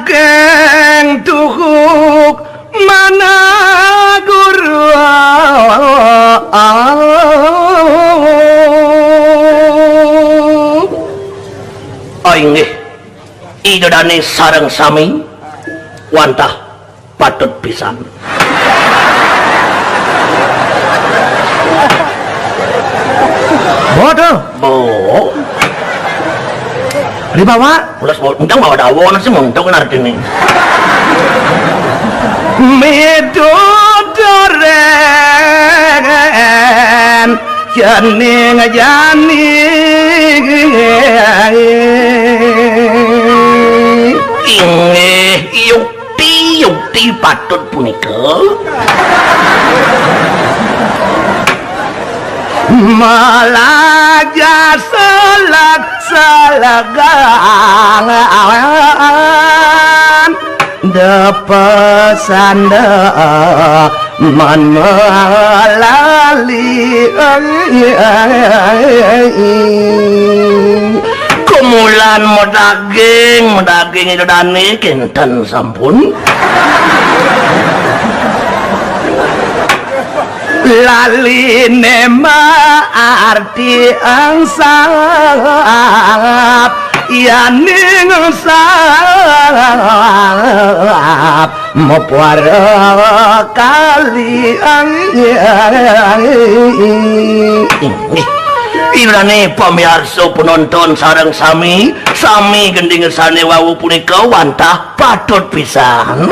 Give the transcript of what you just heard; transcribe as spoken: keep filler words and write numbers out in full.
Geng tuhuk mana guru. Oh, inggih. Ida dane sareng sami wantah patut pisan. Bodoh. Bo. Dibawa. Ulas bo, entang bawa dawa, nasi muntung artine. Midudoren jening jani. Inggih, yukti, yukti patut punika. Malaja selak-selegang depesanda man melali. Kumulan medaging, medaging ida dane kenten sampun. Laline maarti angsap, yaning sap mapuara kali. Inggih. Irane pamiarsa penonton sareng sami, sami gending sane wau punika wantah patut pisan.